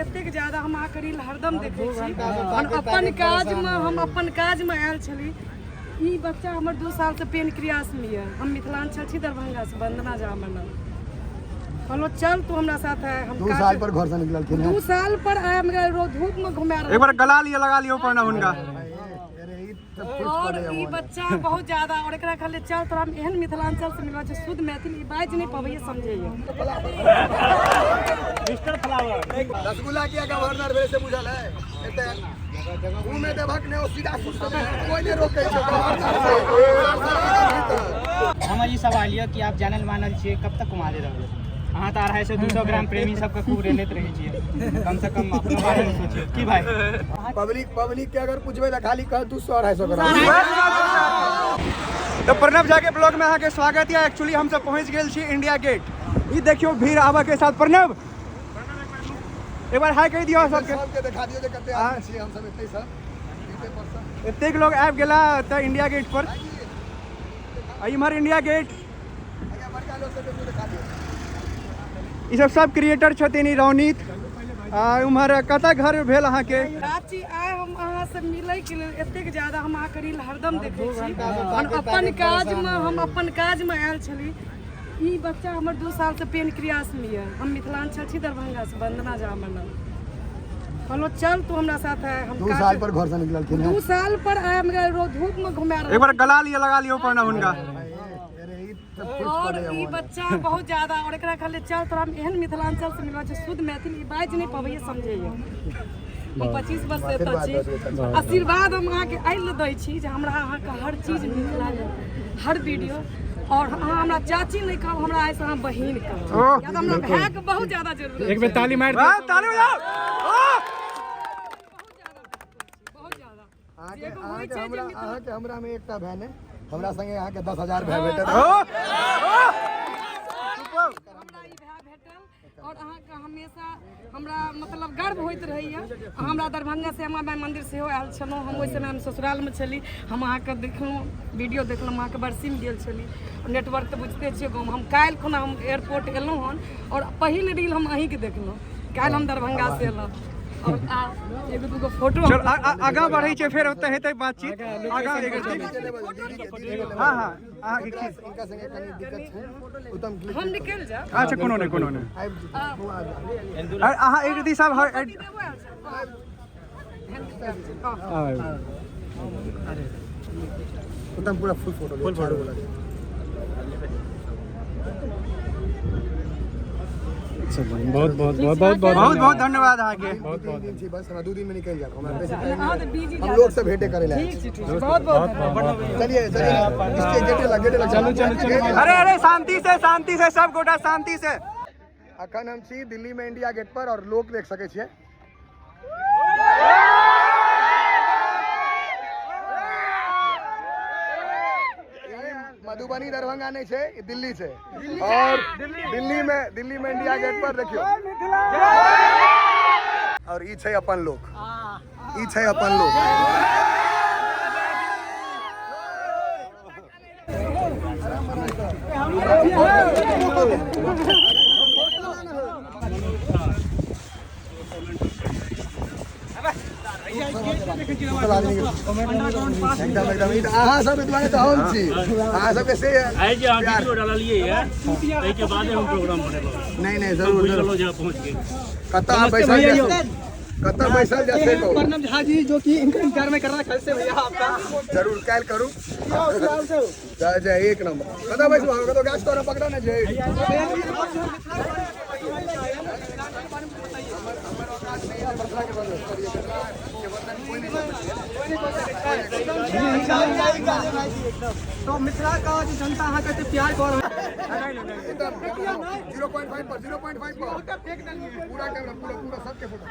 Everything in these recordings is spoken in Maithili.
एतेक ज्यादा हम अहाँके रील हरदम देखै छी। हम अपन काजमे, हम अपन काजमे आयल छली। ई बच्चा हमर 2 सालसँ पेन क्रियासमे यऽ। हम मिथिलाञ्चल छी, दरभंगासँ, वन्दना झा हमर नाम। कहलहुँ चल तू हमरा साथ आय। हम 2 साल पर घर से निकललखिन। 2 साल पर आय, हमरा रो धूपमे घुमा रहल। एक बार गला लिअ, लगा लियौ प्रणव हुनका। और ई बच्चा बहुत ज्यादा, और एकरा कहलियै चल तोरा हम एहन मिथिलाञ्चल से मिलल छै शुद्ध मैथिल, ई बाजि नहि पबैए, समझैए। रसगुल्ला किया गवर्नर भेलै से बुझल है? एते मुँह में देबहक ने, ओ सीधा सुस्त कोई नहीं रोकै छै गवर्नर से। हमर ई सवाल यऽ कि आप जानल मानल छियै, कब तक कुमारे रहबै अहाँ? तऽ 250 200 ग्राम प्रेमी सबके खूब रेलैत रहै छियै। कम से कम अपनो बारेमे सोचियौ की भाई। पब्लिक, पब्लिक के अगर पूछबै तऽ खाली कहत 200 250 ग्राम। तऽ प्रणव झा के ब्लॉग में अहाँके स्वागत यऽ। एक्चुअली हमसब पहुँच गेल छी इंडिया गेट। ई देखियौ भीड़ आबऽ के साथ। प्रणव, एक बार हाय कहि दियौ सबके। सबके देखा दियौ जे कते आदमी छियै हमसब एतै सब एतै पर सब। एतेक लोग आबि गेला तऽ इंडिया गेट पर, आ इम्हर इंडिया गेट। अच्छा, बड़का लोग सबके मुँह देखा दियौ। ई सब सब क्रिएटर छथिन। ई रौनीत, आ उम्हर कतऽ घर भेल अहाँके? चाची, आइ हम अहाँसँ मिलैके लेल एतेक ज्यादा हम अहाँके रील हरदम देखै छी। हम अपन काजमे, हम अपन काजमे आयल छली। ई बच्चा हमर 2 सालसँ पेन क्रियासमे यऽ। हम मिथिलाञ्चल छी, दरभंगासँ, वन्दना झा हमर नाम। कहलहुँ चल तू हमरा साथ आय। हम 2 साल पर घर से निकललखिन। 2 साल पर आय, हमरा रो धूपमे घुमा रहल। एक बार गला लिअ, लगा लियौ प्रणव हुनका। और ई बच्चा बहुत ज्यादा, और एकरा कहलियै चल तोरा हम एहन मिथिलाञ्चल से मिलल छै शुद्ध मैथिल, ई बाजि नहि पबैए, समझैए। हम 25 वर्ष से एतऽ छी। आशीर्वाद हम अहाँके एहि लए दै छी जे हमरा अहाँके हर चीज नीक लागल, हर वीडियो। और अहाँ हमरा चाची नहि कहब, हमरा आइसँ अहाँ बहिन कहब, किया तऽ हमरा भायके बहुत ज्यादा जरूरत। एक बेर ताली मारि। वाह, ताली बजाउ। ओह! बहुत ज्यादा। अहाँके, अहाँके हमरा, अहाँके हमरा में एकटा भाय ने, हमरा संगे अहाँके 10,000 भाय भेटत। ओह! ओह! हमरा ई भाय भेटल और अहाँके हमेशा हमरा मतलब गर्व होइत रहैए। हमरा दरभंगा श्यामा माइ मन्दिर सेहो आयल छलहुँ हम। ओहि समय हम ससुरालमे छली। हम अहाँके देखलहुँ, वीडियो देखलहुँ। अहाँके बरसीमे गेल छली। नेटवर्क तऽ बुझिते छियै गाँवमे। हम काल्हि खुना हम एयरपोर्ट एलहुँ हन और पहिल रील हम अहीँके देखलहुँ। काल्हि हम दरभंगासँ एलहुँ और आ एगो दूगो फोटो। चल, आगाँ बढ़ै छै, फेर ओतऽ हेतै बातचीत। आगाँ एक रत्ती। हाँ हाँ, अहाँके की इनका संगे कनी दिक्कत छै, उत्तम। हम निकलि जायब। अच्छा, कोनो नहि, कोनो नहि। आबि जेतै। अरे, अहाँ एक रत्ती सब हर उत्तम, पूरा फुल फोटो, फुल फोटो। बहुत बहुत बहुत बहुत बहुत बहुत धन्यवाद अहाँके। 2-3 दिन छी बस, हमरा 2 दिन में निकलि जायब। हमरा बेसी टाइम अहाँ नहि। तऽ बिजी। हम लोग से भेंटे करे ला आयल ठीक छी। छै, ठीक छै, बहुत बहुत धन्यवाद। चलिए चलिए, गेटे लग, गेटे लग, चलू चलू चलू। अरे अरे, शांति से, शांति से, सब गोटा शांति से। अखन हम छी दिल्ली में इंडिया गेट पर और लोग देख सकै छियै। ई मधुबनी दरभंगा नहि छै, ई दिल्ली छै और दिल्ली में इंडिया गेट पर देखियौ। और ई छै अपन लोक, ई छै अपन लोक। एकदम एकदम, ई तऽ अहाँ सब दुआरे तऽ हम छी, अहाँ सबके से आइ जे अहाँ प्यार। वीडियो डाललियै ये, ताहिके बादे हम प्रोग्राम बनेलहुँ। नहीं नहीं, जरूर बुझि जरूर। गेलहुँ जे अहाँ पहुँच गेल। कतऽ अहाँ बैसल जा, कतऽ बैसल जा से कहू। प्रणव झा जी, जो कि इनका इंतजार में कर रहा कल से भैया आपका। जरूर, काल्हि करू। जय जय, एक नंबर। कतऽ बैसू अहाँ? कतऽ गाछ तोरा पकड़ा ने छै। हमर औकात नहि है मिथिला के बंदर करिए, मिथिला के बंधन कोई नहीं कर सकैए। तो मिथिला का जो जनता अहाँ के प्यार कर रहल एकदम 0.5 पर, 0.5 पर पूरा कैमरा, पूरा पूरा सबके फोटो।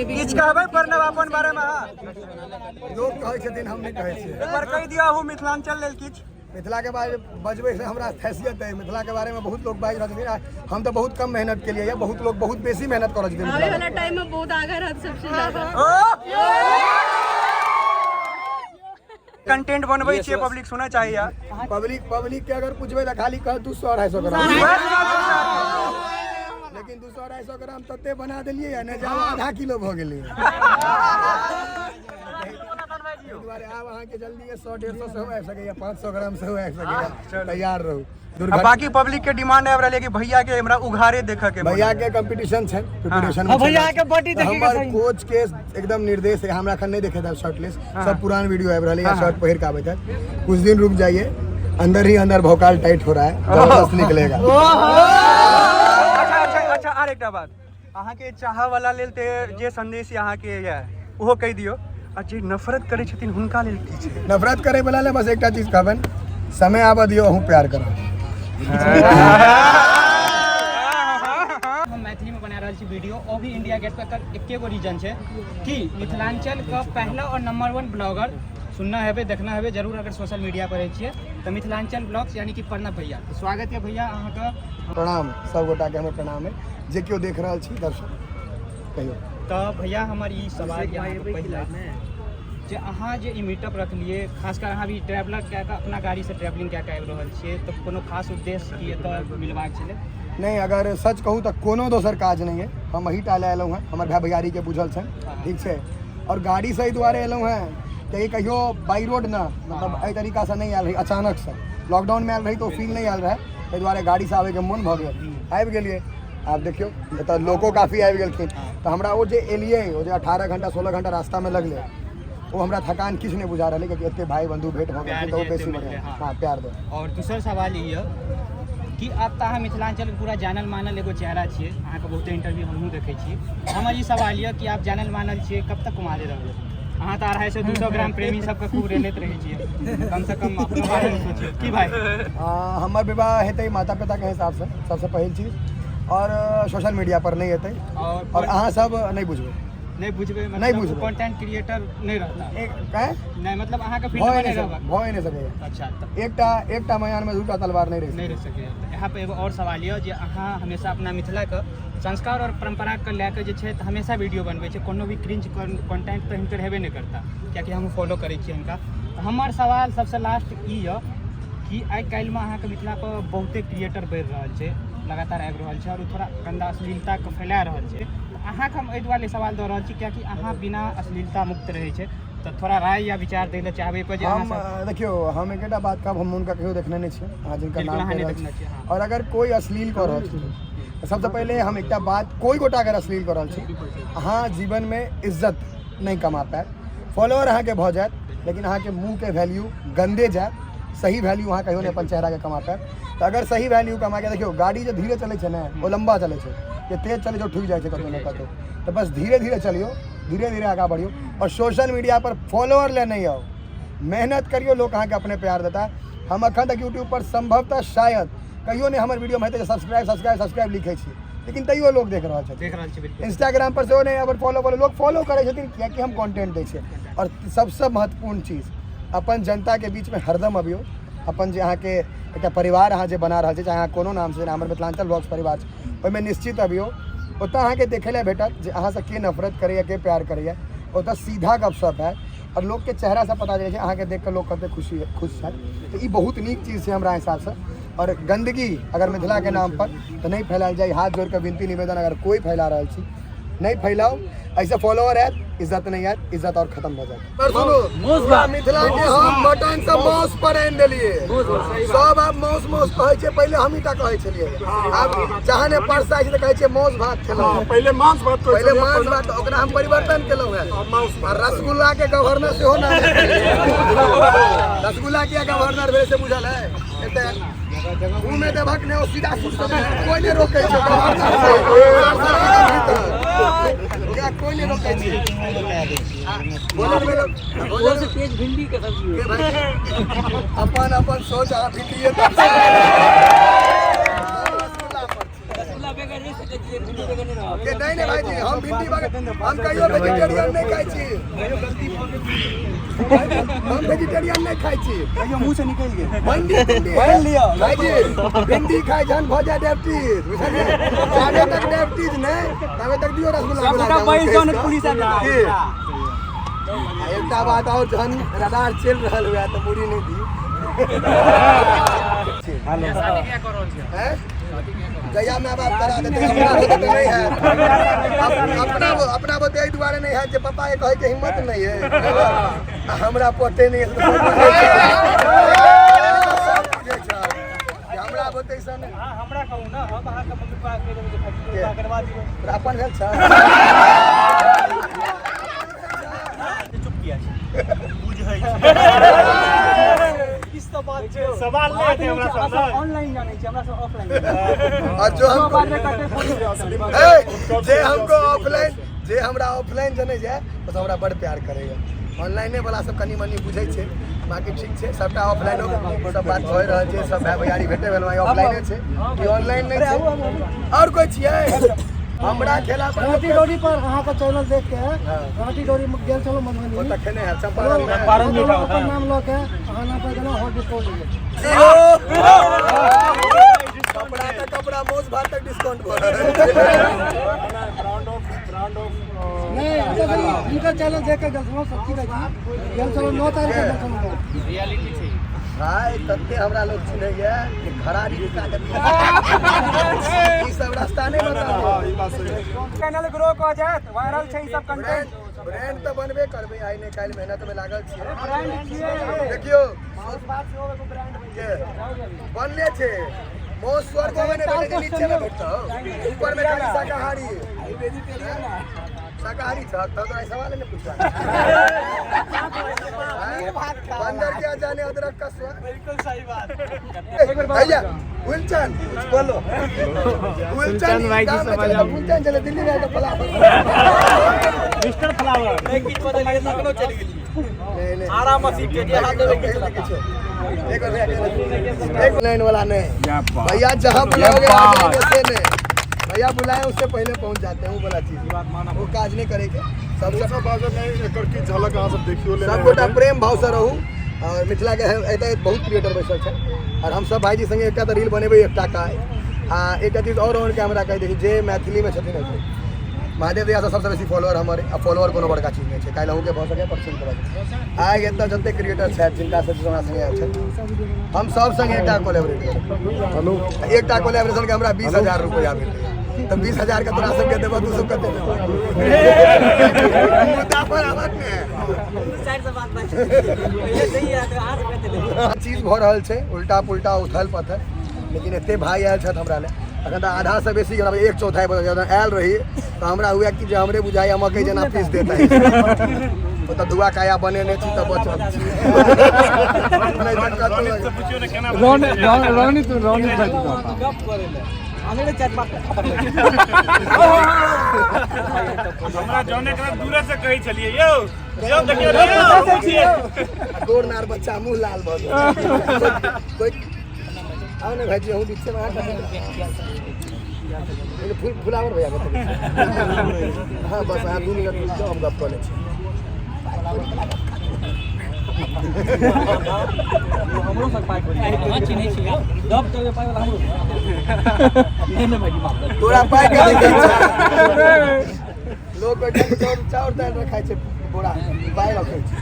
किछु कहबै प्रणव अपन बारे में अहाँ? लोग कहै छथिन, हम नहि कहै छियै। एक बार कहि दियौ अहूँ मिथिलाञ्चल लेल किछु। मिथिला के बारे में बजबै से हमरा हैसियत है। मिथिला के बारे में बहुत लोग बाजि रहल छथिन आ हम तऽ बहुत कम मेहनत केलियै ये, बहुत लोग बहुत बेसी मेहनत कऽ रहल छथिन आवे मिथिला मे। वाला टाइम में बहुत आगा रहत सबसे ज्यादा। ओ! कंटेंट बनबै छियै, पब्लिक सुनऽ चाहैया। पब्लिक पब्लिक के अगर पूछबै तऽ खाली कहत 200 250 ग्राम, लेकिन 200 250 ग्राम तते बना देलियै ने जे आब आधा किलो भऽ गेलै। एहि दुआरे आब अहाँके जल्दी 100 150 सेहो आबि सकैए, 500 ग्राम सेहो आबि सकैए, तैयार रहू। आ दुर्घटना बाकी पब्लिक के डिमांड आबि रहल है कि भैया के हमरा उघारे देखऽ के। भैया के कंपटीशन छै, प्रिपरेशन में। भैया के बॉडी देखे के। हमर कोच के एकदम निर्देश है। हमरा एखन नहीं देखे था शर्टलेस, सब पुरान वीडियो आबि रहल है या शर्ट पहिर के आबैत है। कुछ दिन रुक जाइए, अंदर ही अंदर भौकाल टाइट हो रहा है, जबरदस्त निकलेगा। अच्छा अच्छा, आर एकटा बात, अहाँके चाहऽ वाला लेल ते जे संदेश अहाँके यऽ ओहो कहि दियौ, आ जे नफरत करै छथिन हुनका लेल की छै? नफरत करे वाला ले बस एकटा चीज कहबनि, समय आबऽ दियौ, अहूँ प्यार करब। हम मैथिलीमे बना रहल छी वीडियो, ओ भी इंडिया गेट पर। एकर एके गो रीजन छै कि मिथिलाञ्चलके पहला और नंबर वन ब्लॉगर, सुनना हेबै, देखना हेबै जरूर अगर सोशल मीडिया पर रहै छियै तऽ, मिथिलाञ्चल ब्लॉग्स यानी कि प्रणव भैया। तऽ स्वागत है भैया अहाँके। प्रणाम, सब गोटा के हमर प्रणाम है, जे केओ देख रहल छी दर्शक, कहियौ। तऽ भैया, हमर ई सवाल यऽ अहाँके पहिला जे अहाँ जे ई मीटअप रखलियै, खासकर अहाँ भी ट्रैवलर कए कऽ, अपना गाड़ीसँ ट्रैवलिंग कए कऽ आबि रहल छियै, तऽ कोनो खास उद्देश्य की एतऽ मिलबाक छलै? नहि, अगर सच कहू तऽ कोनो दोसर काज नहि है, हम एही टा लए एलहुँ हँ। हमर भाय भैयारीके बुझल छनि, ठीक छै। आओर गाड़ीसँ एहि दुआरे एलहुँ हँ कियाकि कहियो बाई रोड न मतलब एहि तरीकासँ नहि आयल रही। अचानकसँ लॉकडाउनमे आयल रही तऽ ओ फील नहि आयल रहै। ताहि दुआरे गाड़ीसँ आबैके मोन भऽ गेल, आबि गेलियै। आब देखियौ, एतऽ लोको काफी आबि गेलखिन, तऽ हमरा ओ जे एलियै, ओ जे 18 घंटा 16 घंटा रास्तामे लगलै, ओ हमरा थकान किछु नहि बुझा रहलै, कियाकि एते भाई बंधु भेंट भऽ गेलखिन तऽ ओ प्यार जे बेसी एते बढ़िआँ। मिललै, हाँ। हँ, प्यार दो। और दोसर सवाल ई यऽ कि आब तऽ अहाँ मिथिलाञ्चलके पूरा जानल मानल एगो चेहरा छियै। अहाँके बहुते इंटरव्यू हमहूँ देखै छी। हमर ई सवाल यऽ कि आप जानल मानल छियै, कब तक कुमारे रहबै? अहाँ तऽ 250 200 ग्राम प्रेमी सबके खूब रेलैत रहै छियै। कमसँ कम अपनो बारेमे सोचियौ की भाई? हमर विवाह हेतै माता पिताके हिसाबसँ, सबसँ पहिल चीज, आओर सोशल मीडिया पर नहि हेतै। और आओर अहाँ सब नहि बुझबै। नहि बुझबै? नहि मतलब बुझबै। कंटेंट क्रिएटर नहि रहता? एक काहे? नहि, मतलब अहाँके फील्ड भए में नहि नहि सकै। रहबाक? भए नहि सकैए। अच्छा, तऽ एकटा एकटा मयानमे दूटा तलवार नहि रहि नहि रहि सकैए। तऽ यहाँ पे एगो आओर सवाल यऽ जे अहाँ हमेशा अपना मिथिलाके संस्कार और परम्पराके लए कऽ जे छै तऽ हमेशा वीडियो बनबै छै। कोनो भी क्रिंज कंटेंट तऽ हिनकर हेबे नहि करता, कियाकि हम फॉलो करै छियै हिनका। तऽ हमर सवाल सबसँ लास्ट ई यऽ कि आइ काल्हिमे अहाँके मिथिलापर बहुते क्रिएटर बढ़ि रहल छै, लगातार आबि रहल छै और ओ थोड़ा गन्दा अश्लीलताके फैला रहल छै। तऽ अहाँके हम एहि दुआरे सवाल दऽ रहल छी कियाकि अहाँ बिना अश्लीलता मुक्त रहै छै, तऽ थोड़ा राय या विचार दै लए चाहबै पर जे अहाँ हम सब देखियौ, हम एकेटा बात कहब, हम हुनका कहियो देखने नहि छियै, अहाँ जिनकर बिल्कुल नाम अहाँ कहि नहि रहल देखने छी। छियै, हाँ। आओर अगर कोइ अश्लील कऽ रहल छै तऽ सबसँ पहिले हम एकटा बात, कोइ गोटा अगर अश्लील कऽ रहल छी, अहाँ जीवनमे इज्जत नहि कमा पायब। फॉलोअर अहाँके भऽ जायत, लेकिन अहाँके मुँहके वैल्यू गंदे जायत। सही वैल्यू अहाँ कहियो नहि अपन चेहराके कमा पायब। तऽ अगर सही वैल्यू कमा के देखियौ, गाड़ी जे धीरे चलै छै ने, ओ लम्बा चलै छै, जे तेज चलै छै ओ ठुकि जाइ छै कतहु ने कतहु। तऽ बस धीरे धीरे चलियौ, धीरे धीरे आगाँ बढ़ियौ आओर सोशल मीडिया पर फॉलोअर ले नहि आउ, मेहनत करियौ, लोक अहाँके अपने प्यार देता। हम अखन तक यूट्यूब पर संभवतः शायद कहियो नहि हमर वीडियोमे हेतै जे सब्सक्राइब सब्सक्राइब सब्सक्राइब लिखै छी, लेकिन तैयो लोक देख रहल छथिन। देख रहल छी, बिल्कुल। इंस्टाग्राम पर सेहो नहि, अगर फॉलो फॉलो लोक फॉलो करै छथिन, कियाकि हम कंटेंट दै छियै। आओर सबसँ महत्वपूर्ण चीज, अपन जनताके बीचमे हरदम अबियौ। अपन जे अहाँके एकटा परिवार अहाँ जे बना रहल छी, चाहे अहाँ कोनो नामसँ, जेना हमर मिथिलाञ्चल ब्लॉग्स परिवार छै, ओहिमे निश्चित अबियौ। ओतऽ अहाँके देखै लए भेटत जे अहाँसँ के नफरत करैए, के प्यार करैए। ओतऽ सीधा गपशप हैत आओर लोकके चेहरासँ पता चलै छै, अहाँके देख कऽ लोक कते खुशी खुश छथि। तऽ ई बहुत नीक चीज छै हमरा हिसाबसँ। आओर गन्दगी अगर मिथिलाके नाम पर तऽ नहि फैलायल जाय, हाथ जोड़ि कऽ विनती निवेदन, अगर कोइ फैला रहल छी, नहि फैलाउ। ऐसे फॉलोअर आयत, इज्जत नहीं आयत, इज्जत और खत्म हो जायत। पर सुनू, पूरा मिथिला के हम मटन से माउस पर आनि देलियै। सब आब माउस माउस कहै छै। पहिले हमही टा कहै छलियै, आब जहाँ ने परसा छै तऽ कहै छियै माउस भात खेलहुँ। पहिले मांस भात कहै पहिले छलियै। मांस भात, ओकरा हम परिवर्तन केलहुँ हेँ। माउस। आ रसगुल्ला के गवर्नर सेहो नाम। रसगुल्ला किया गवर्नर भेलै से बुझल है? एते मुँह में देबक ने, ओ सीधा सुन, कोई नहीं रोकै छै गवर्नर से। ओकरा कोई नहीं रोकै छै। भोजन में भोजन तेज भिंडी के सब्जी। के भाई, अपन अपन सोच, अहाँ भिंडीए तब रसगुल्ला पर छी। रसगुल्ला बगैर रहि सकै छियै, भिंडी बगैर नहि रहब। के नहीं नहीं भाईजी, हम भिंडी बगैर, हम कहियो वेजिटेरियन नहीं खाइ छी। हम वेजिटेरियन नहीं खाइ छी। कहियो मुँह से निकलि गेल। भिंडी भिंडी पढ़ि लिअ। भाईजी, भिंडी खाइ जहन भऽ जाय डायबिटीज, बुझलियै? जाबे तक डायबिटीज नहि, ताबे तक दियौ रसगुल्ला, गुलाब जामुन बैस जाउ ने, टेस्ट पुलिस आबि कऽ। जेतै। की? एकटा बात और, जहन रडार चलि रहल हुए तऽ मुड़ी नहि दी। हैं? जहिया माय बाप करा देतै, अपना होते तऽ नहि हैत। अपना अपना बोते एहि दुआरे नहि हैत जे पापा के कहै के हिम्मत नहि है, आ हमरा पते नहि है। सब बुझै छै जे हमरा बोते से नहि। हमरा कहू ना, हम अहाँके मम्मी पापा के देबै जे करवा दियौ। तोरा अपन भेल छै? चुप किया छै? सवाल नहि हेतै हमरा सब लग। ऑनलाइन जानै छी, हमरा सब ऑफलाइन। और जो हमको ए, जे हमको ऑफलाइन, जे हमरा ऑफलाइन जनै छै, बस हमरा बड़ प्यार करैया। ऑनलाइने वाला सब कनि मनि बुझै छै, बाकी ठीक छै। सबटा ऑफलाइनो सब बात भए रहल छै, सब भाय भैयारी भेटे भेल, ऑफलाइने छै ई, ऑनलाइन नहि छै। और कोइ छियै हमरा खेला पर? राँटी डोरी पर अहाँके चैनल देख के राँटी डोरी गेल छलहुँ मधुबनी। ओ तऽ खेने हैब चंपारण मे। अपन नाम लऽ के अहाँ नाम पर गेलहुँ, हॉट डिस्काउंट। कपड़ा तऽ कपड़ा, मौस भात तक डिस्काउंट भऽ रहल छै। नहि, एतऽ से हिनकर चैनल देख के गेल छलहुँ, सच्ची कहै छी, गेल छलहुँ, 9 तारीख के गेल छलहुँ। रियलिटी छै। भाय, तते हमरा लोग चिन्हैया जे घरारी नुका के ई सब रास्ता नहि बताबू। चैनल ग्रो कऽ जायत, वायरल छै ई सब कंटेंट। ब्रांड तऽ बनबे करबै, आइ नहि काल्हि, मेहनत में लागल छियै। ब्रांड छियै। देखियौ के बनले छै। मौस स्वर्ग में नहि भेटै छै, नीचे में भेटतौ, ऊपर में खाली शाकाहारी। शाकाहारी छ तब तोरा ई सवाल नहि पूछबा। बंदर क्या जाने अदरक का स्वाद। बिल्कुल सही बात। भैया गुलचंद, कुछ बोलो गुलचंद। भाई की समझ, गुलचंद चले दिल्ली में तो फलाफल। Mister flower. नहीं किछु बदलियै, तखनो चलि गेलियै। नहीं नहीं। आराम मसीह के जे हाथ देबै किछु। एक और भैया, एक लाइन वाला नहीं भैया, जहाँ बुलाओगे आ जाएंगे से नहीं भैया, बुलाए उससे पहले पहुंच जाते हैं, वो वाला चीज वो काज नहीं करेंगे। सबसे सब बाजल नहि, एकर की झलक अहाँ सब देखियो लेने सब गोटा हेबै। प्रेम भाव से रहू। और मिथिला के एतऽ बहुत क्रिएटर बैसल छै और हम सब भाईजी संगे एकटा तऽ रील बनेबै एकटा का। आ एकटा चीज और और के हमरा कहि दै छी, जे मैथिलीमे छथिन एतऽ, महादेव दया सबसँ बेसी फॉलोअर हमर। आ फॉलोअर कोनो बड़का चीज नहि छै, काल्हि अहूँके भऽ सकैए, परसू भऽ सकैए। आइ एतऽ जते क्रिएटर छथि, जिनका सब हमरा संगे आयल छथि, हम सब संगे एकटा कोलेबरेट करब। एकटा कोलेबरेशन के हमरा 20,000 रुपया भेटैए, तऽ 20,000 के तोरा सबके देबऽ, तू सब कते देबऽ? मुद्दा पर आबक ने। साइड से बात बात पहिले सही है, तऽ अहाँ सब कते देबै? चीज भऽ रहल छै उल्टा पुल्टा उथल पथल, लेकिन एते भाई आयल छथि हमरा लए। अखन तऽ आधा से बेसी, हमरा एक चौथाई बचल। जखन आयल रही तऽ हमरा हुए कि जे हमरे बुझाइया मकई जेना पीस देता। ओतऽ दुआ काया बनेने छी तऽ बचल छी, नहि तऽ कतौ। पुछियौ ने केना। रोनित, रोनित भाई। गप करै लए अनेरे चारि पाँच। हमरा जौने के दूरे से कहै छलियै यौ, यौ देखियौ यौ। गोर नार बच्चा, मुँह लाल भऽ गेल। कोइ आउ ने भाईजी, अहूँ बीचे में। अहाँ कथी फूल फुलावर भैया बतबै। हाँ, बस अहाँ 2 मिनट रुकि जाउ, हम गप कऽ लै छी। हमरो सब पाइ चिन्है छी, गप करबै पाइ वाला हमरो नहि नहि भाईजी, माफ कर। तोरा पाइ के देखै छै लोक, ओहिठाम चाउर चाउर दालि रखाइ छै, बोरा पाइ रखै छै।